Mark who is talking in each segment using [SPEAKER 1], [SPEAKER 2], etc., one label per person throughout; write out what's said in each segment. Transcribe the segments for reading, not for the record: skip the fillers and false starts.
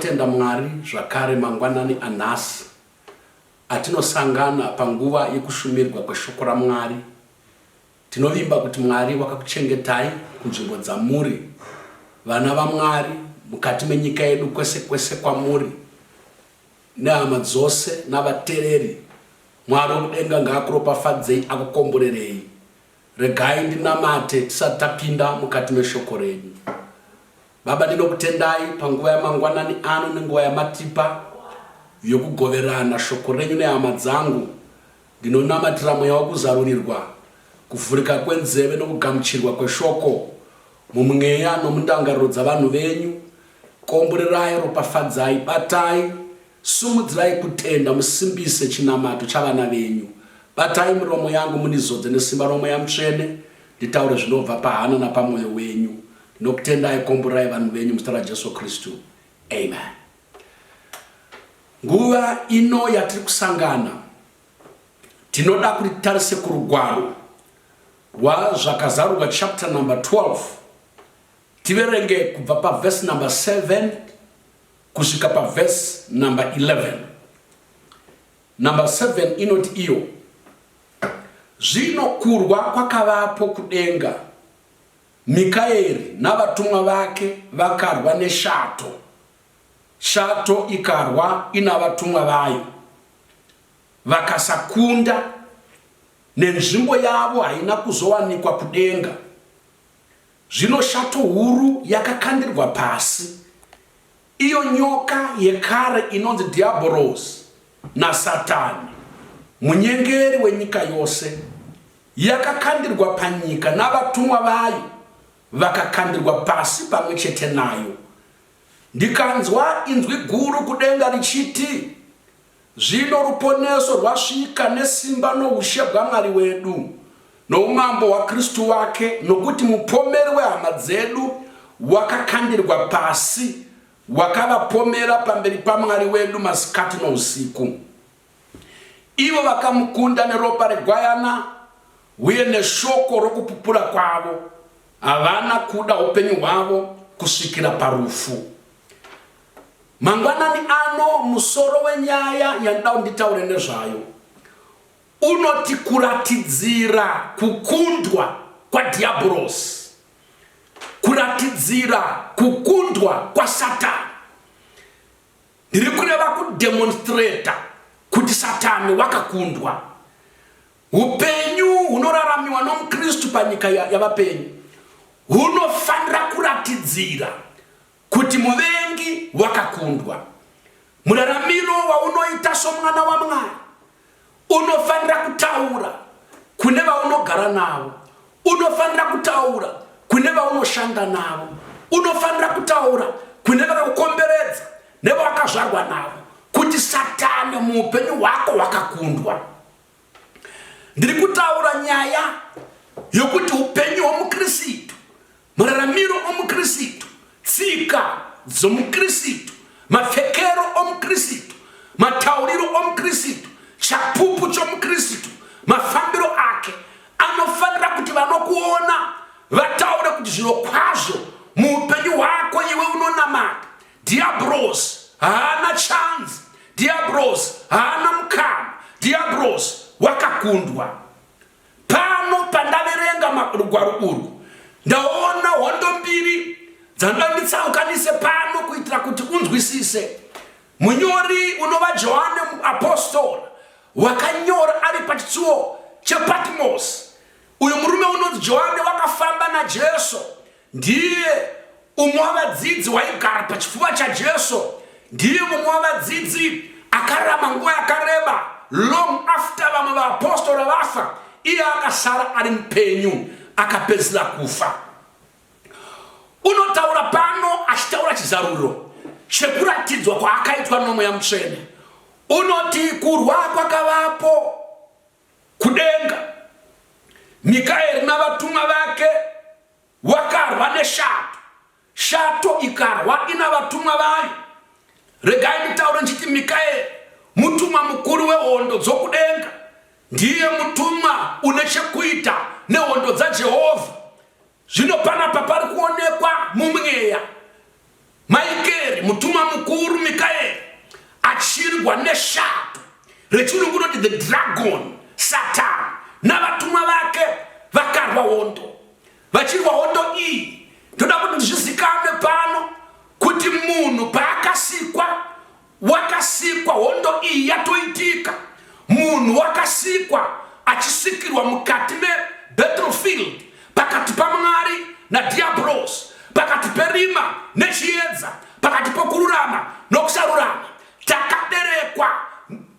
[SPEAKER 1] Tinotenda Mwari zvakare mangwanani anhasi atinosangana panguva yekushumirwa kweshoko raMwari. Tinovimba kuti Mwari wakakuchengetai kunzvimbo dzamuri, vana vaMwari, mukati menyika yedu kwese kwese kwamuri, nehama dzose navatereri. Mwari wokudenga ngaakuropafadzei akukomborerei. Regai ndinamate tisati tapinda mukati meshoko renyu. Baba ndinokutendai panguva yamangwanani ano nenguva yamatipa yokugoverana shoko renyu nehama dzangu. Ndinonamatira mweya wokuzarurirwa, kuvhurika kwenzeve nokugamuchirwa kweshoko mumweya nomundangariro dzavanhu venyu. Komborerai, ropafadzai, batai, Sumudzirai kutenda musimbise chinamato chavana venyu. Batai miromo yangu mundizodze nesimba roMweya Mutsvene nditaure zvinobva pahana napamwoyo wenyu. Ndinokutendai komborerai vanhu venyu muzita raJesu Kristu. Amen. Nguva ino yatiri kusangana tinoda kuti titarise kurugwaro rwaZvakazarurwa chapter number 12 tiverenge kubva pavhesi number 7 kusvika pavhesi number 11. Number 7 inoti iyo, Zvino kurwa kwakavapo kudenga, Mikaeri navatumwa vake vakarwa neshato, shato ikarwa inavatumwa vayo, vakasakunda, nenzvimbo yavo haina kuzowanikwa kudenga. Zvino shato huru yakakandirwa pasi, iyo nyoka yekare inonzi Dhiabhorosi naSatani, munyengeri wenyika yose, yakakandirwa panyika navatumwa vayo vakakandirwa pasi pamwe chete nayo. Ndikanzwa inzwi guru kudenga richiti, Zvino ruponeso rwasvika nesimba noushe bwaMwari wedu, noumambo hwaKristu wake, nokuti mupomeri wehama dzedu wakakandirwa pasi, wakavapomera pamberi paMwari wedu masikati nousiku. Ivo vakamukunda neropa regwayana uye neshoko rokupupura kwavo, havana kuda upenyu hwavo kusvikira parufu. Mangwanani ano musoro wenyaya yandida kuti nditaure nezvayo unoti kuratidzira kukundwa kwadhiabhorosi, kuratidzira kukundwa kwasatani. Ndiri kureva kudemonstrata kuti satani wakakundwa. Upenyu hunoraramiwa nomuKristu panyika yavapenyu hunofanira kuratidzira kuti muvengi wakakundwa. Muraramiro waunoita somwana waMwari unofanira kutaura kune vaunogara navo, unofanira kutaura kune vaunoshanda navo, unofanira kutaura kune vakakukomberedza nevawakazvarwa navo kuti Satani muupenyu hwako hwakakundwa. Ndiri kutaura nyaya yokuti upenyu hwomuKristu Mararamiro omuKristu, tsika dzomuKristu, mapfekero omuKristu, matauriro omuKristu, chapupu chomuKristu, mafambiro ake anofanira kuti vanokuona vataure kuti zvirokwazvo muupenyu hwako iwe unonamata. Dhiabhorosi haana chanzi, Dhiabhorosi haana mukana, Dhiabhorosi wakakundwa. Pano pandaverenga rugwaro urwu ndaona hondo mbiri dzanoda nditsaukanise pano kuitira kuti unzwisise. Munyori unova Johane muapostora wakanyora ari pachitsuwo chePatmos. Uyu murume unonzi Johane wakafamba naJesu Ndiye umwe wavadzidzi waigara pachifuva chaJesu. Ndiye mumwe wavadzidzi akararama nguva yakareba long after vamwe vaapostora vafa, iye akasara ari mupenyu akapedzisira kufa. Unotaura pano achitaura chizaruro chekuratidzwa kwaakaitwa noMweya Mutsvene. Unoti kurwa kwakavapo kudenga, Mikaeri navatumwa vake Wakarwa neshato, shato ikarwa ina vatumwa vayo. Regai nditaure ndichiti Mikaeri mutumwa mukuru wehondo dzokudenga, ndiye mutumwa une chekuita nehondo dzaJehovha. Zvino panapa pari kuonekwa mumweya Maikeri. Mutumwa mukuru Mikaeri achirwa neshato rechirungu inoti the dragon, Satan navatumwa vake vakarwa hondo. Vachirwa hondo iyi, ndoda kuti ndizvizikanwe pano kuti munhu paakasikwa wakasikwa hondo iyi yatoitika. Munhu wakasikwa achisikirwa mukati mebattlefield pakati paMwari nadhiabhorosi, pakati perima nechiedza, pakati pokururama nokusarurama. Takaberekwa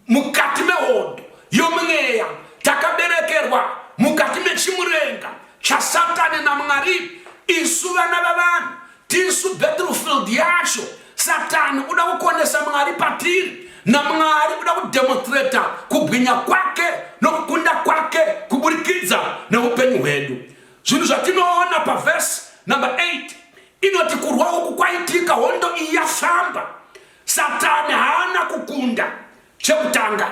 [SPEAKER 1] mukati mehondo yomweya, takaberekerwa mukati mechimurenga chaSatani naMwari. Isu vana vavanhu tisu battlefield yacho. Satani uda kukonesa Mwari patiri, naMwari uda kudemonstrata kubwinya kwake nokukunda kwake kuburikidza neupenyu hwedu. Zvinhu zvatinoona pavhesi number 8 inoti kurwa uku kwaitika, hondo iyi yafamba, Satani haana kukunda. Chekutanga.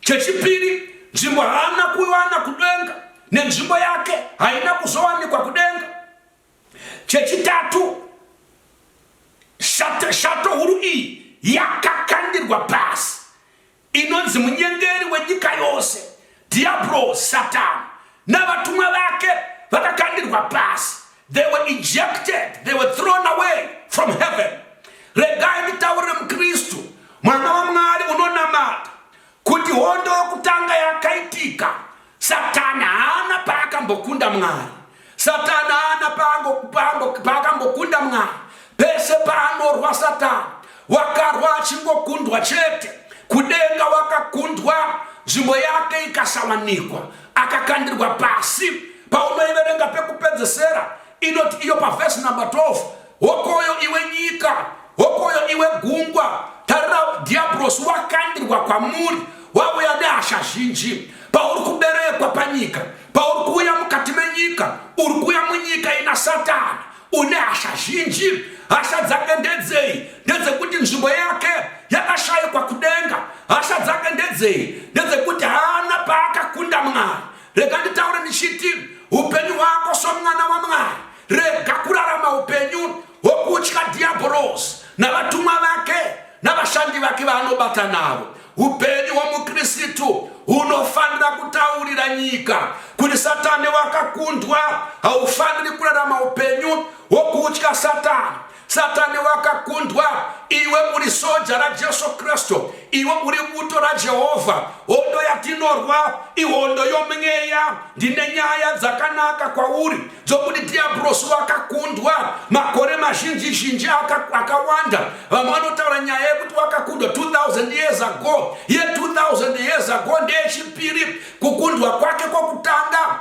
[SPEAKER 1] Chechipiri, nzvimbo haana kuwana kudenga, nenzvimbo yake haina kuzowanikwa kudenga. Chechitatu, shato huru iyi yakakandirwa pasi, inonzi munyengeri wenyika yose, Diablo, Satani navatumwa vake vakakandirwa pasi. They were ejected, they were thrown away from heaven. Regai nditaurire muKristu, mwana waMwari unonamata, kuti hondo yokutanga yakaitika, Satani haana paakambokunda Mwari. Satani haana paakambokunda Mwari. Pese paanorwa Satani, wakarwa achingokundwa chete. Kudenga wakakundwa, nzvimbo yake ikasawanikwa, akakandirwa pasi. Paunoiverenga pekupedzesera, inoti iyo pavhesi number 12, "Hokoyo iwe nyika, hokoyo iwe gungwa, tarira dhiabhurosi wakandirwa kwamuri, wauya nehasha zhinji." Pauri kuberekwa panyika, pauri kuuya mukati menyika, uri kuuya munyika ina Satani une hasha zhinji. Hasha dzake ndedzei? Ndedzekuti nzvimbo yake yakashayikwa kudenga. Hasha dzake ndedzei? Ndedzekuti haana paakakunda Mwari. Rega nditaure ndichiti upenyu hwako somwana waMwari, rega kurarama upenyu hwokutya dhiabhorosi navatumwa vake navashandi vake vaanobata navo. Upenyu hwomukristu hunofanira kutaurira nyika kuti Satani wakakundwa. Haufaniri kurarama upenyu hwokutya Satani. Satani wakakundwa. Iwe uri soja raJesu Kristu, iwe uri buto raJehovha. Hondo yatinorwa ihondo yomweya. Ndine nyaya dzakanaka kwauri dzokuti dhiabhurosi wakakundwa makore mazhinji zhinji akawanda. Vamwe vanotaura nyaya yekuti wakakundwa 2000 years ago. Ye2000 years ago ndeyechipiri. Kukundwa kwake kwokutanga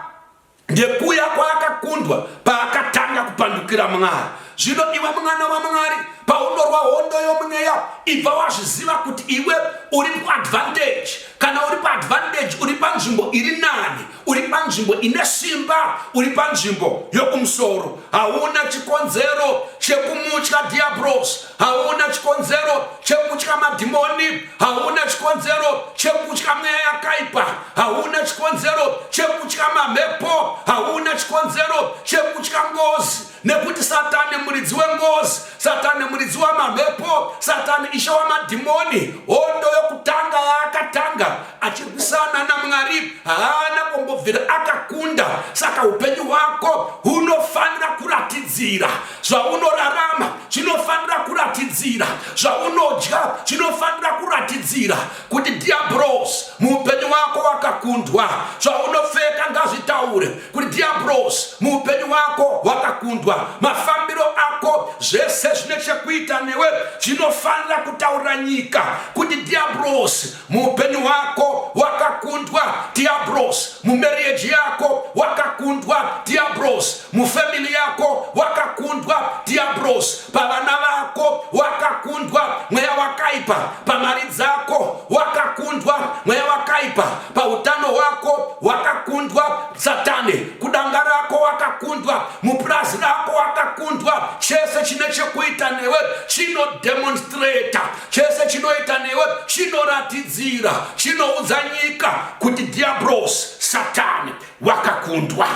[SPEAKER 1] ndekuya kwaakakundwa paakatanga kupandukira Mwari. Zvino iwe mwana waMwari, paunorwa hondo yomweya, ibva wazviziva kuti iwe uri kuadvantage. Kana uri paadvantage, uri panzvimbo iri nani, uri panzvimbo ine simba, uri panzvimbo yokumusoro. Hauna chikonzero chekumutya dhiabhurosi, hauna chikonzero chekutya madhimoni, hauna chikonzero chekutya mweya yakaipa, hauna chikonzero chekutya mamhepo, hauna chikonzero chekutya ngozi, nekuti Satani muridzi wengozi, Satani muridzi wamamhepo, Satani ishe wamadhimoni. Hondo yokutanga yaakatanga achirwisana naMwari, haana kumbobvira akakunda. Saka upenyu hwako hunofanira kuratidzira zvaunorarama, zvinofanira kuratidzira zvaunodya, zvinofanira kuratidzira kuti dhiabhurosi muupenyu wako wakakundwa. Zvaunopfeka ngazvitaure kuti dhiabhurosi muupenyu wako wakakundwa. Mafambiro ako, zvese zvine chekuita newe zvinofanira kutaurira nyika kuti dhiabhurosi muupenyu hwako wakakundwa, dhiabhurosi mumarriage yako wakakundwa, dhiabhurosi mufamily yako wakakundwa, dhiabhurosi pavana vako wakakundwa, mweya wakaipa pamari dzako wakakundwa, mweya wakaipa pautano hwako wakakundwa, Satani kudanga rako wakakundwa, mupurazi rako wakakundwa. Chese chine chekuita newe chinodemonstrata, chese chinoita newe chinoratidzira, chinoudza nyika kuti dhiabhurosi, Satani wakakundwa.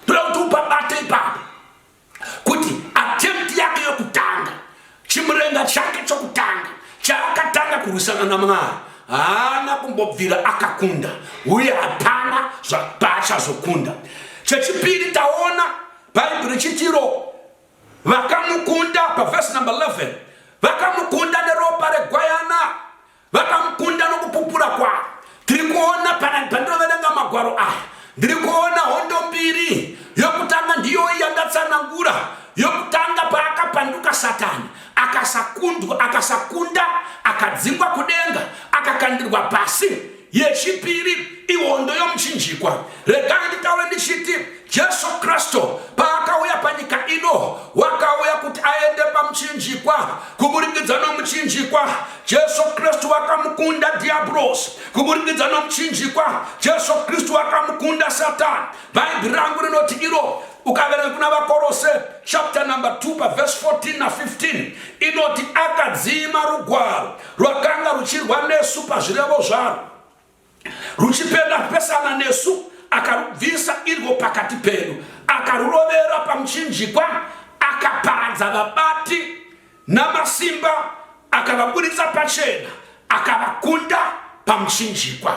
[SPEAKER 1] Toda kuti upabate ipapo kuti attempt yake yokutanga, chimurenga. Chigevenga chake chokutanga chaakatanga kurwisana naMwari haana kumbobvira akakunda uye hapana paachazokunda. Chechipiri taona Bhaibheri richitiro vakamukunda pavhesi number 11 vakamukunda neropa regwayana Vakamukunda nokupupura kwavo. Tiri kuona pandinoverenga magwaro aya, ndiri kuona hondo mbiri. Yokutanga ndiyoyi yandatsanangura, yokutanga paakapanduka Satani akasakundwa, akasakunda, akadzingwa kudenga, akakandirwa pasi. Yechipiri ihondo yomuchinjikwa. Regai nditaure ndichiti Jesu Kristu paakauya panyika ino, wakauya kuti aende pamuchinjikwa. Kuburikidza nomuchinjikwa, Jesu Kristu wakamukunda Diabrosi. Kuburikidza nomuchinjikwa, Jesu Kristu wakamukunda Satani. Bhaibheri rangu rinoti iro ukaverenga kuna VaKorose chapter number 2 pavhesi 14 na 15 inoti akadzima rugwaro rwakanga ruchirwa nesu pazvirevo zvarwo ruchipenda pesana nesu akarubvisa irwo pakati pedu akarurovera pamuchinjikwa akaparadza vabati namasimba akavaburitsa pachena akavakunda pamuchinjikwa.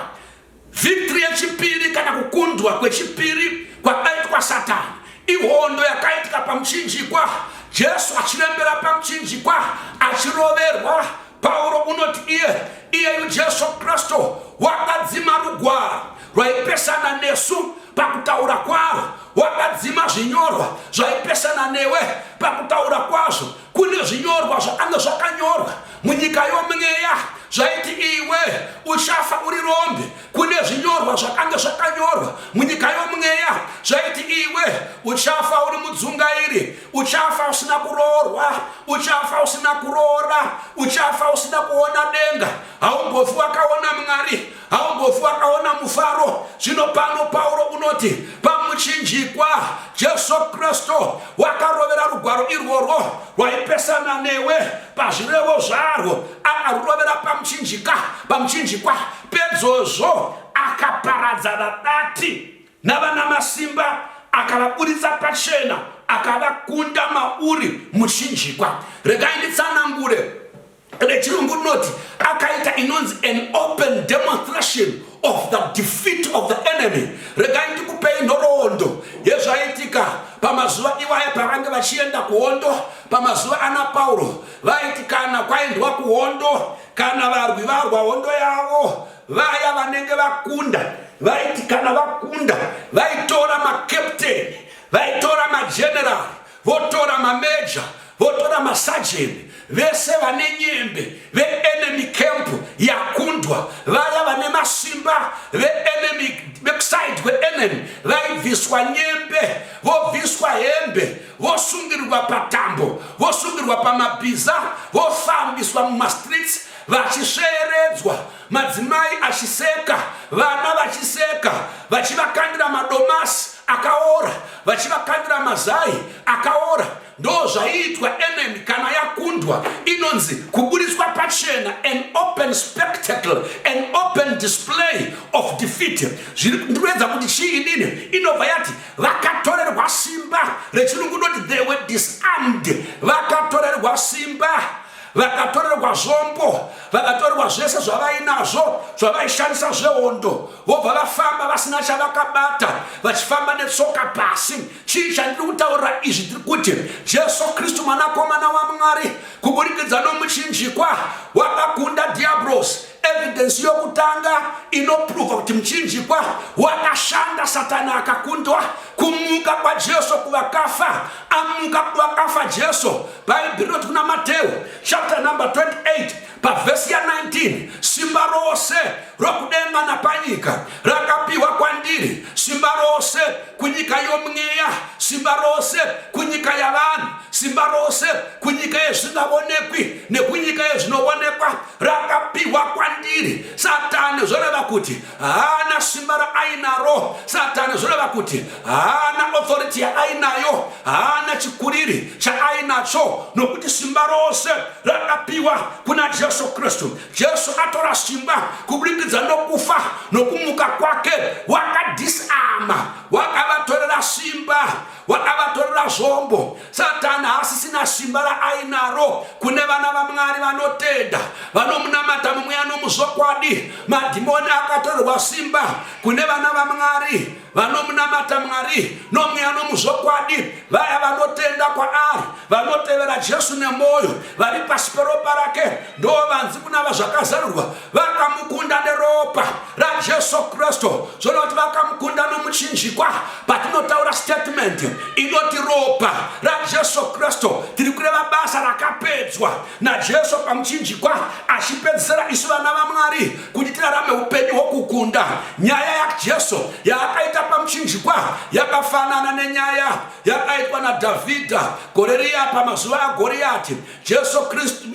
[SPEAKER 1] Victory yechipiri kana kukundwa kwechipiri kwakaitwa Satani ihondo yakaitika pamuchinjikwa, Jesu achirembera pamuchinjikwa achiroverwa. Pauro unoti iye iyeyu Jesu Kristu wakadzima rugwaro rwaipesana nesu pakutaura kwaro, wakadzima zvinyorwa zvaipesana newe pakutaura kwazvo. Kune zvinyorwa zvakanga zvakanyorwa munyika yomweya zvaiti iwe uchafa uri rombe. Kune zvinyorwa zvakanga zvakanyorwa munyika yomweya zvaiti iwe uchafa uri mudzungairi, uchafa usina kuroorwa, uchafa usina kuroora, uchafa usina kuona denga, haumbofi wakaona Mwari, haumbofi wakaona mufaro. Zvino pano Pauro unoti pamuchinjikwa Jesu Kristu wakarovera rugwaro irworwo rwaipesana newe pazvirevo zvarwo, akarurovera pamuchinjika, pamuchinjikwa. Pedzozvo akaparadza vabati navanamasimba, akavaburitsa pachena, akavakunda mauri muchinjikwa. Regai nditsanangure. Rechirungu rinoti akaita inonzi an open demonstration of the defeat of the enemy. Regai ndikupei nhoroondo yezvaiitika pamazuva iwaya pavange vachienda kuhondo. Pamazuva ana Pauro vaiti kana kwaendwa kuhondo, kana varwi varwa hondo yavo, vaya vanenge vakunda vaiti kana vakunda vaitora makapteni, vaitora magenerali, votora mameja, votora masajeni, vese vane nyembe veenemy camp yakundwa, vaya vane masimba veenemy vekuside kweenemy vaibviswa nyembe, vobviswa hembe, vosungirirwa patambo, vosungirwa pamabhiza, vofambiswa mumastreets vachisveeredzwa, madzimai achiseka, vana vachiseka, vachivakandira madomasi akaora, vachivakandira mazai akaora. Ndo zvaiitwa enemy kana yakundwa, inonzi kuburitswa pachena, an open spectacle, an open display of defeat. Zviri ndikuedza kuti chii inini inobva yati vakatorerwa simba, rechirungu inoti they were disarmed, vakatorerwa simba, vakatorerwa zvombo, vakatorerwa zvese zvavainazvo zvavaishandisa zvehondo, vobva vafamba vasina chavakabata, vachifamba netsoka pasi. Chii chandiri kutaurira izvi? Tiri kuti Jesu Kristu mwanakomana waMwari kuburikidza nomuchinjikwa wakakunda Diabrosi. Evidence yokutanga inoprova kuti muchinjikwa wakashanda, Satani akakundwa, kumuka kwaJesu kuvakafa. Amuka kuvakafa Jesu, Bhaibheri rinoti kuna Mateo chapter number 28 pavhesi ya 19, simba rose rokudenga napanyika rakapiwa kwandiri, simba rose kunyika yomweya, simba rose kunyika yavanhu, simba rose kunyika yezvisingavonekwi nekunyika yezvinovonekwa rakapiwa kwandiri. Satani zvoreva kuti haana simba raainaro. Satani zvoreva kuti haana authority yaainayo, haana chikuriri chaainacho, nokuti simba rose rakapiwa kuna Jesu Kristu. Jesu atora simba kuburikidza nokufa nokumuka kwake, wakadisarma, wakavatorera simba. Wakavatorera zvombo. Satani haasisina simba raainaro kune vana vaMwari vanotenda, vanomunamata mumweya nomuzvokwadi. Madhimoni akatorerwa simba kune vana vaMwari vanomunamata Mwari nomweya nomuzvokwadi, vaya vanotenda kwaari, vanotevera Jesu nemwoyo, vari pasi peropa rake, ndovanzi kuna vazvakazarurwa vakamukunda neropa raJesu Kristu. Zvoreva kuti vakamukunda nomuchinjikwa. Patinotaura statement inoti ropa raJesu Kristu, tiri kureva basa rakapedzwa naJesu pamuchinjikwa, achipedzisira isu vana vaMwari kuti tirarame upenyu hwokukunda. Nyaya yaJesu yaakaita pamuchinjikwa yakafanana nenyaya yakaitwa naDhavhidha gore riya pamazuva aGoriyati. Jesu Kristu,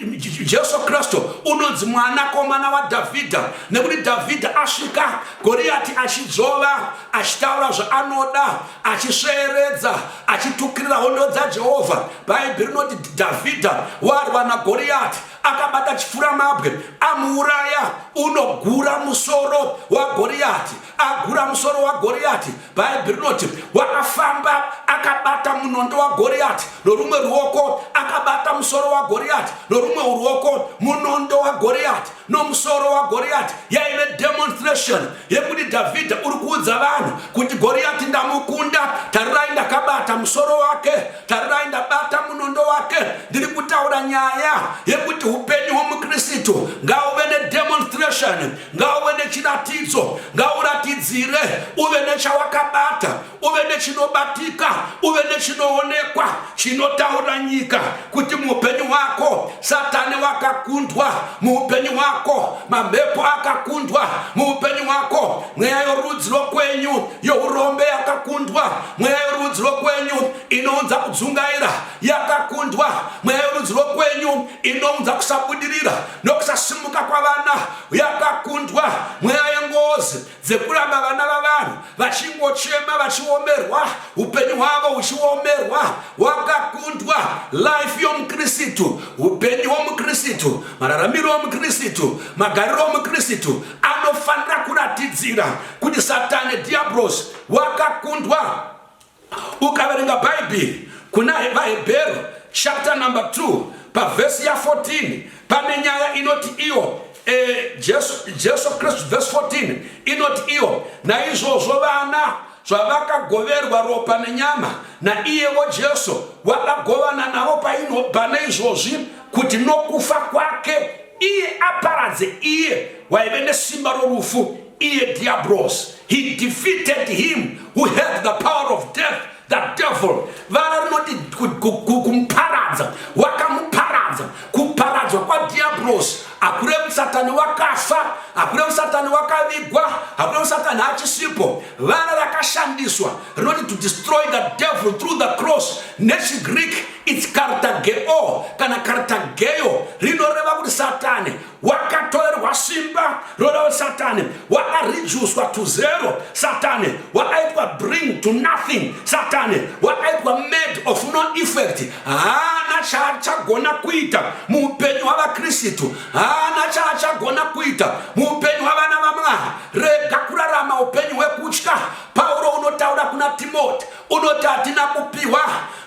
[SPEAKER 1] Jesu Kristu unonzi mwanakomana waDhavhidha nekuti Dhavhidha asvika Goriyati achidzvova, achitaura zvaanoda, achisveeredza, achitukirira hondo dzaJehovha. Bhaibheri rinoti Dhavhidha warwa naGoriyati akabata chipfuramabwe amuuraya, unogura musoro waGoriyati. Agura musoro waGoriyati, Bhaibheri rinoti wakafamba akabata munondo waGoriyati norumwe ruoko, akabata musoro waGoriyati norumwe ruoko, munondo waGoriyati nomusoro waGoriyati. Yaive demonstration yekuti Dhavhidha uri kuudza vanhu kuti Goriyati ndamukunda, tarirai ndakabata musoro wake, tarirai ndabata munondo wake. Ndiri kutaura nyaya yekuti upenyu hwomuKristu ngauve nedemonstration, ngauve nechiratidzo, ngauratidzire, uve nechawakabata, uve nechinobatika, uve nechinoonekwa chinotaura nyika kuti muupenyu hwako Satani wakakundwa, muupenyu hwako mamhepo akakundwa, muupenyu hwako mweya yorudzi rwokwenyu yourombe yakakundwa, mweya yorudzi rwokwenyu inounza kudzungaira yakakundwa, mweya yorudzi rwokwenyu inounza kusabudirira nokusasimuka kwavana yakakundwa, mweya yengozi dzekuramba vana vavanhu vachingochema vachiomerwa, upenyu hwavo huchiomerwa, wakakundwa. Life yomuKristu, upenyu hwomuKristu, mararamiro omuKristu, magariro omuKristu anofanira kuratidzira kuti Satani Diabros wakakundwa. Ukaverenga Bhaibheri kuna vaHebheru chapter number 2 pavhesi ya 14 pane nyaya inoti iyo e, Jesu, Jesu Kristu vhesi 14 inoti iyo, naizvozvo vana zvavakagoverwa ropa nenyama, naiyewo Jesu wakagovana navo paino pane izvozvi, kuti nokufa kwake iye aparadze iye waive nesimba rorufu, iye Diabros. He defeated him who had the power of death, the devil. Vara rinoti kumuparadza, wakamuparadza. Kuparadzwa kwaDiablos hakurevi Satani wakafa, hakurevi Satani wakavigwa, hakurevi Satani hachisipo. Vara rakashandiswa rinoti to destroy the devil through the cross. NechiGreek it's kartageo kana kartageo, rinoreva kuti Satani wakatorerwa simba roreva Satani wakareducwa to zero, Satani wakaitwa bring to nothing, Satani wakaitwa made of no effect. Haana chaachagona kuita muupenyu hwavaKristu, haana chaachagona kuita muupenyu hwavana vaMwari. Rega kurarama upenyu hwekutya. Pauro unotaura kuna Timoti, unoti hatina kupiwa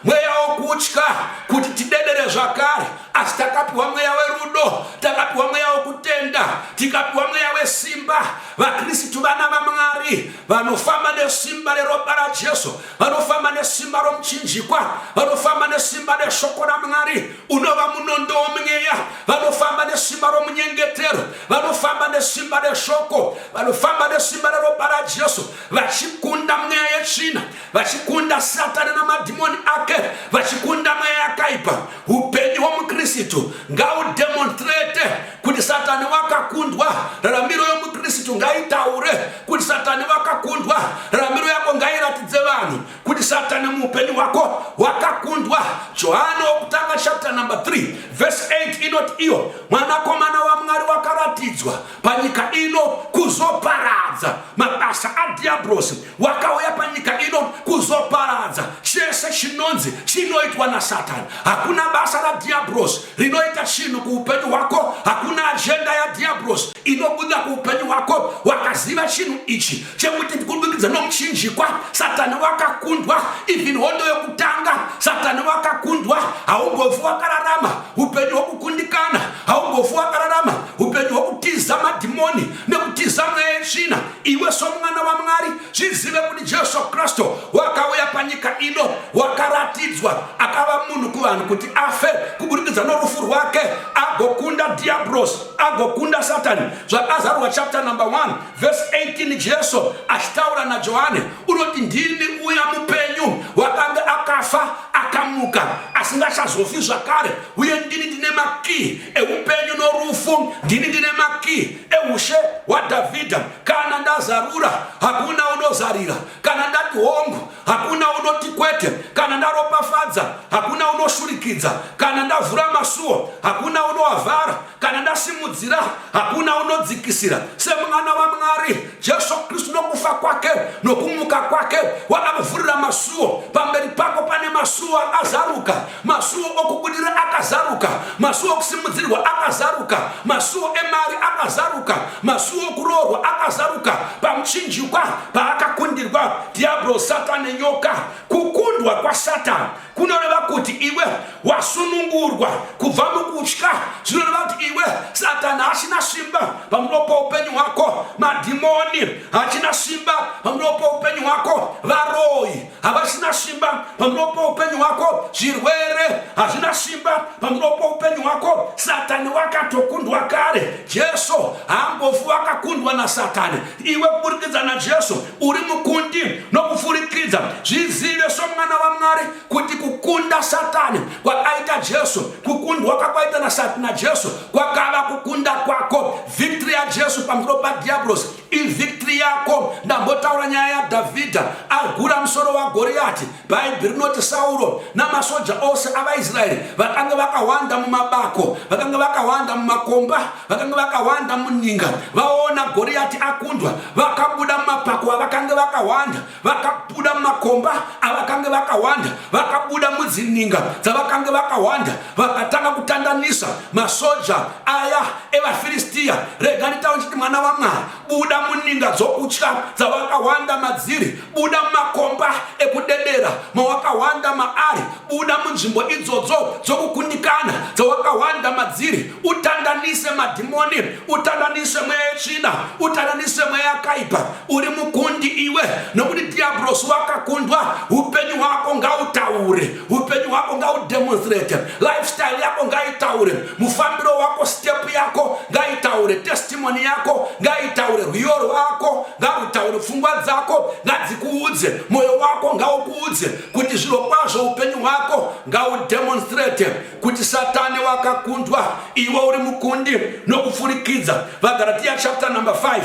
[SPEAKER 1] mweya wokutya kuti tidedere zvakare, asi takapiwa mweya werudo, takapiwa mweya wokutenda, tikapiwa mweya wesimba. VaKristu vana vaMwari vanofamba nesimba reropa raJesu, vanofamba nesimba romuchinjikwa, vanofamba nesimba reshoko raMwari unova munondo womweya, vanofamba nesimba romunyengetero, vanofamba nesimba reshoko, vanofamba nesimba reropa raJesu, vachikunda mweya yetsvina, vachikunda Satani namadhimoni ake, vachikunda mweya yakaipa. Upenyu hwomuKristu ngaudemonstrate kuti Satani wakakundwa. Raramiro yomuKristu ngaitaure kuti Satani wakakundwa. Raramiro yako ngairatidze vanhu kuti Satani muupenyu hwako wakakundwa. Johani wokutanga chapter number 3 verse 8 inoti iyo, mwanakomana waMwari wakaratidzwa panyika ino kuzoparadza mabasa. radhiabhurosi. Wakauya panyika ino kuzoparadza chese chinonzi chinoitwa naSatani. Hakuna basa radhiabhurosi rinoita chinhu kuupenyu hwako. Hakuna ajenda yadhiabhurosi inobuda kuupenyu hwako. Wakaziva chinhu ichi chekuti kubudikidza nomuchinjikwa Satani wakakundwa. Even hondo yokutanga Satani wakakundwa. Haumbofi wakararama upenyu hwokukundikana, haumbofi wakararama upenyu hwokutiza madhimoni nekutiza mweya yetsvina. Iwe somwana waMwari, zvizive kuti Jesu Kristu wakauya panyika ino, wakaratidzwa akava munhu kuvanhu kuti afe kuburikidza norufu rwake agokunda dhiabhurosi, agokunda Satani. Zvakazarurwa chapter number 1 verse 18, Jesu achitaura naJohane unoti, ndini uya mupenyu wakange akafa akamuka asingachazofi zvakare, uye ndini ndine makii eupenyu norufu, ndini ndine makii eushe hwaDhavhidha. Kana ndazarura hakuna unozarira, kana ndati hongu hakuna unoti kwete, kana ndaropafadza hakuna unoshurikidza, kana ndavhura masuo hakuna unoavhara, kana ndasimudzira hakuna unodzikisira. Semwana waMwari, Jesu Kristu nokufa kwake nokumuka kwake wakakuvhurira masuo. Pamberi pako pane masuo akazaruka, masuo okubudira akazaruka, masuo okusimudzirwa akazaruka, masuo emari akazaruka, masuo okuroorwa akazaruka. Pamuchinjikwa paakakundirwa Diablo, Satani, nyoka, kukundwa kwaSatani kunoreva kuti iwe wasunungurwa kubva mukutya. Zvinoreva kuti iwe Satani haachina simba pamusoro poupenyu hwako, madhimoni haachina simba pamusoro poupenyu hwako, varoyi havachina simba pamusoro poupenyu hwako, zvirwere hazvina simba pamusoro poupenyu hwako. Satani wakatokundwa kare. Jesu haambofi wakakundwa naSatani. Iwe kuburikidza naJesu uri mukundi nokupfurikidza. Zvizive somwana waMwari kuti kukunda Satani kwakaita Jesu, kukundwa kwakwaita naJesu kwakava kukunda kwako. Victory yaJesu pamusoro padhiabhurosi ivictory yako. Ndambotaura nyaya yaDhavhidha agura musoro waGoriyati. Bhaibheri rinoti Sauro namasoja ose avaIsraeri vakanga vakawanda mumabako, vakanga vakawanda mumakomba, vakanga vakawanda muninga. Vaona Goriyati akundwa, vakabuda mumapako avakanga vakawanda, vakabuda mumakomba avakanga vakawanda, vakabuda mudzininga dzavakanga vakawanda, vakatanga kutandanisa masoja aya evaFiristiya. Rega nditaure chiti, mwana waMwari, buda muninga dzokutya dzawakawanda madziri, buda mumakomba ekudedera mawakawanda maari, buda munzvimbo idzodzo dzokukundikana dzawakawanda madziri, utandanise madhimoni, utandanise mweya yetsvina, utandanise mweya yakaipa. Uri mukundi iwe, nokuti dhiabhurosi wakakundwa. Upenyu hwako ngautaure, upenyu hwako ngaudemonstrate, lifestyle yako ngaitaure, mufambiro wako, step yako ngaitaure, testimony yako ngaitaure, rwiyo rwako ngarutaure, pfungwa dzako ngadzikuudze, mwoyo wako ngaukuudze kuti zviro kwazvo upenyu hwako ngaudemonstrate kuti Satani wakakundwa, iwe uri mukundi nokupfurikidza. VaGaratia chapter number 5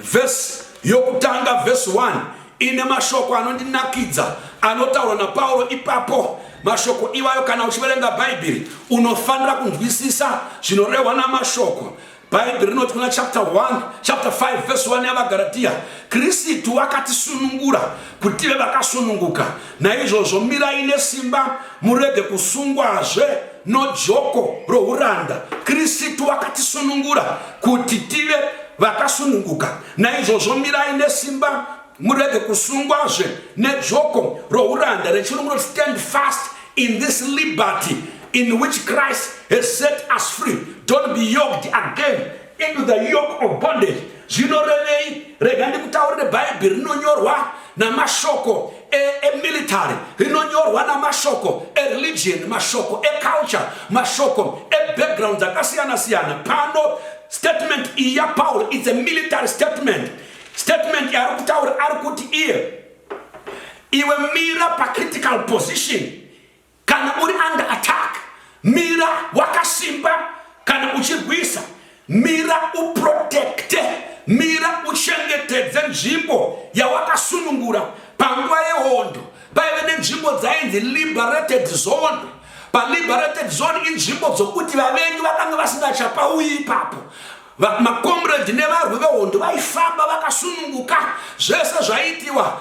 [SPEAKER 1] vhesi yokutanga, vhesi 1, ine mashoko anondinakidza anotaurwa naPauro ipapo. Mashoko iwayo, kana uchiverenga Bhaibheri unofanira kunzwisisa zvinorehwa namashoko. Bhaibheri rinoti kuna chapter 1, chapter 5 verse 1 yaVaGaratia, Kristu wakatisunungura kuti tive vakasununguka. Naizvozvo mirai nesimba, murege kusungwazve nojoko rouranda. Kristu wakatisunungura kuti tive vakasununguka. Naizvozvo mirai nesimba, murege kusungwazve nejoko rouranda. Rechirungu rinoti stand fast in this liberty in which Christ has set us free. Don't be yoked again into the yoke of bondage. Zvinorevei? Rega ndikutaurire. Bhaibheri rinonyorwa namashoko emilitary, rinonyorwa namashoko ereligion, mashoko eculture, mashoko ebackground dzakasiyana-siyana. Pano statement iyi yaPaul, it's a military statement. Statement yaari kutaura, ari kuti iye, iwe mira pacritical position kana uri under attack, mira wakasimba kana uchirwisa, mira uprotecte, mira uchengetedze nzvimbo yawakasunungura. Panguva yehondo paive nenzvimbo dzainzi liberated zone. Paliberated zone inzvimbo dzokuti vavengi vakanga vasingachapauyi ipapo. Makomredi nevarwi vehondo vaifamba vakasununguka. Zvese zvaiitiwa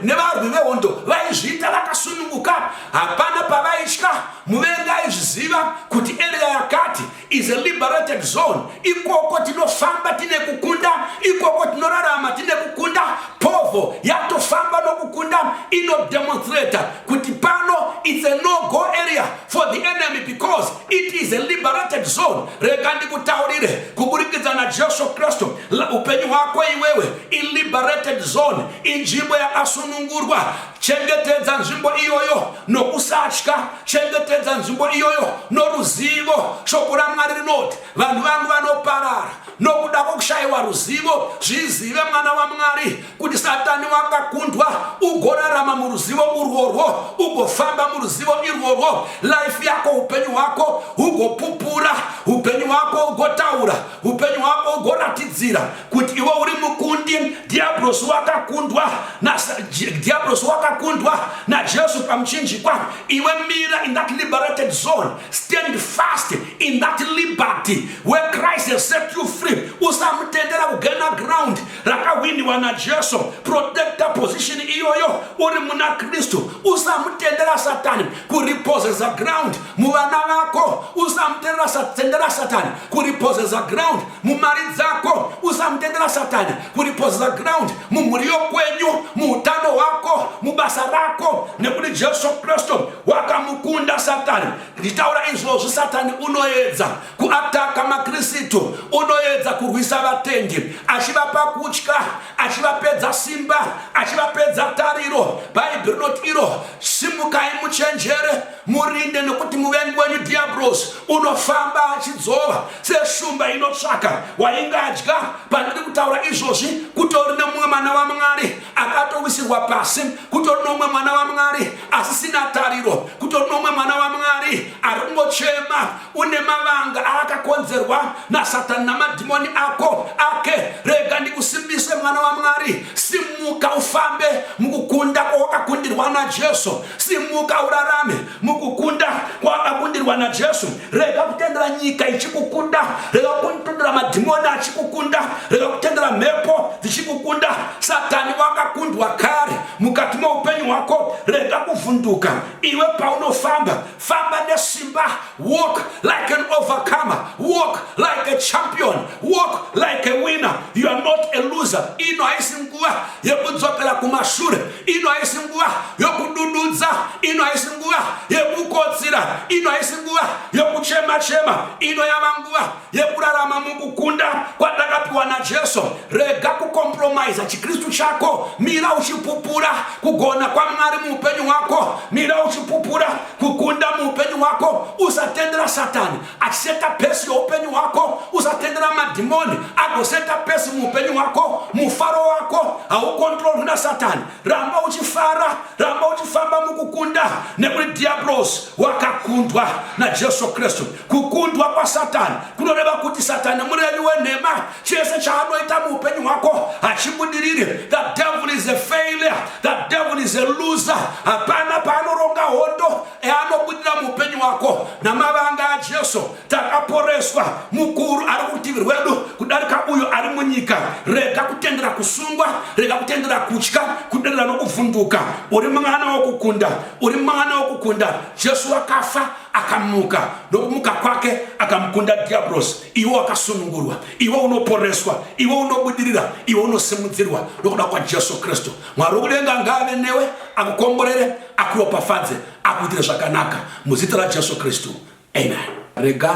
[SPEAKER 1] nevarwi vehondo vaizviita vakasununguka. Hapana pavaitya. Muvengi aizviziva kuti area yakati is a liberated zone. Ikoko tinofamba tine kukunda, ikoko tinorarama tine kukunda. Povo yatofamba nokukunda inodemonstrata kuti pano it's a no go area for the enemy because it is a liberated zone. Rega ndikutaurire kuburikidza naJesu Kristu, upenyu hwako iwewe iliberated zone, inzvimbo yakasunungurwa. Chengetedza nzvimbo iyoyo nokusatya, chengetedza nzvimbo iyoyo noruzivo. Shoko raMwari rinoti vanhu vangu vanoparara nokuda kwokushayiwa ruzivo. Zvizive mwana waMwari kuti Satani wakakundwa, ugorarama muruzivo urworwo, ugofamba muruzivo irworwo. Life yako, upenyu hwako hugopupura, upenyu hwako hugotaura, upenyu hwako hugoratidzira kuti iwe uri mukundi. Dhiabhorosi wakakundwa naDhiabhorosi wakakundwa naJesu pamuchinjikwa. Iwe mira in that liberated zone, stand fast in that liberty where Christ has set you free. Usamutendera kugena ground rakahwiniwa naJesu. Protecta position iyoyo uri muna Kristu. Usamutendera Satani kuripozesa ground muvana vako. Usamutendera Satani kuripozesa ground mumari dzako. Usamutendera Satani kuripozesa ground mumhuri yokwenyu, muutano hwako, mubasa rako, nekuti Jesu Kristu wakamukunda Satani. Ndichitaura izvozvi, Satani unoedza kuataka maKristu, unoedza kurwisa vatendi, achivapa kutya, achivapedza simba, achivapedza tariro. Bhaibheri rinoti iro, simukai muchenjere, murinde, nekuti muvengi wenyu Dhiabhorosi unofamba achidzova seshumba inotsvaka waingadya. Pandiri kutaura izvozvi, kutori nemumwe mwana waMwari akatowisirwa pasi, kutori nomumwe mwana waMwari asisina tariro, kutori nomumwe mwana waMwari ari kungochema, une mavanga aakakonzerwa naSatani namadhimoni ako ake. Rega ndikusimbise mwana waMwari, simuka ufambe mukukunda kwawakakundirwa naJesu. Simuka urarame mukukunda kwawakakundirwa naJesu. Rega kutendera nyika ichikukunda, rega kutendera madhimoni achikukunda, rega kutendera mhepo dzichikukunda. Satani wakakundwa kare mukati meupenyu hwako. Rega kuvhunduka iwe paunofamba, famba nesimba. Walk like an overcomer, walk like a champion, walk like a winner. You are not a loser. Ino haisi nguva yekudzokera kumashure, ino haisi nguva yokudududza, ino haisi nguva yekukotsira, ino haisi nguva yokuchema chema, ino yava nguva yekurarama mukukunda kwatakapiwa naJesu. Rega kukompromaisa chiKristu chako, mira uchipupura kugona kwaMwari muupenyu hwako, mira uchipupura kukunda muupenyu hwako. Usatendera Satani achiseta pesi youpenyu hwako, usatendera madhimoni agoseta pesi muupenyu hwako. Mufaro wako haukontrolwi naSatani. Ramba uchifara, ramba uchifamba mukukunda, nekuti Dhiabhorosi wakakundwa naJesu Kristu. Kukundwa kwaSatani kunoreva kuti Satani murevi wenhema. Chese chaanoita muupenyu hwako hachibudiriri. The devil is a failure, the devil is a loser. Hapana paanoronga hondo yaanobudira muupenyu hwako. Namavanga aJesu takaporeswa. Mukuru ari kurutivi rwedu kudarika uyo ari munyika. Rega kutendera kusungwa, rega kutendera kutya, kuderera nokuvhunduka. Uri mwana wokukunda, uri mwana wokukunda. Jesu wakafa akamuka, nokumuka kwake akamukunda Dhiabhorosi. Iwe wakasunungurwa, iwe unoporeswa, iwe unobudirira, iwe unosimudzirwa nokuda kwaJesu Kristu. Mwari wokudenga ngaave newe, akukomborere, akuropafadze, akuitire zvakanaka muzita raJesu Kristu. Amen. Rega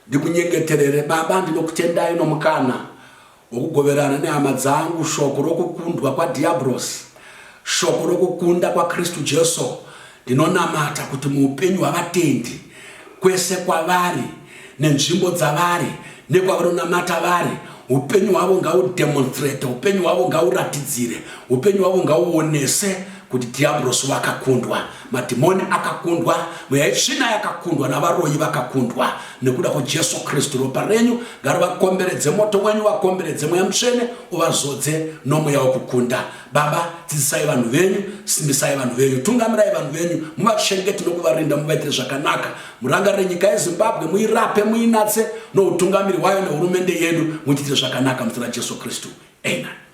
[SPEAKER 1] ndikunyengeterere. Baba, ndinokutendai nomukana wokugoverana nehama dzangu shoko rokukundwa kwaDhiabhorosi, shoko rokukunda kwaKristu Jesu. Ndinonamata kuti muupenyu hwavatendi, kwese kwavari, nenzvimbo dzavari, nekwavanonamata vari, upenyu hwavo ngaudemonstrate, upenyu hwavo ngauratidzire, upenyu hwavo ngauonese. kuti dhiabhurosi wakakundwa, madhimoni akakundwa, mweya yetsvina yakakundwa, navaroyi vakakundwa nekuda kwaJesu Kristu. Ropa renyu ngarivakomberedze, moto wenyu vakomberedze, mweya mutsvene uvazodze nomweya wokukunda. Baba, dzidzisai vanhu venyu, simbisai vanhu venyu, tungamirai vanhu venyu, muvachengete nokuvarinda, muvaitire zvakanaka. Murangarire nyika yeZimbabwe, muirape, muinatse noutungamiri hwayo nehurumende yedu, muitire zvakanaka muzita raJesu Kristu. Amen.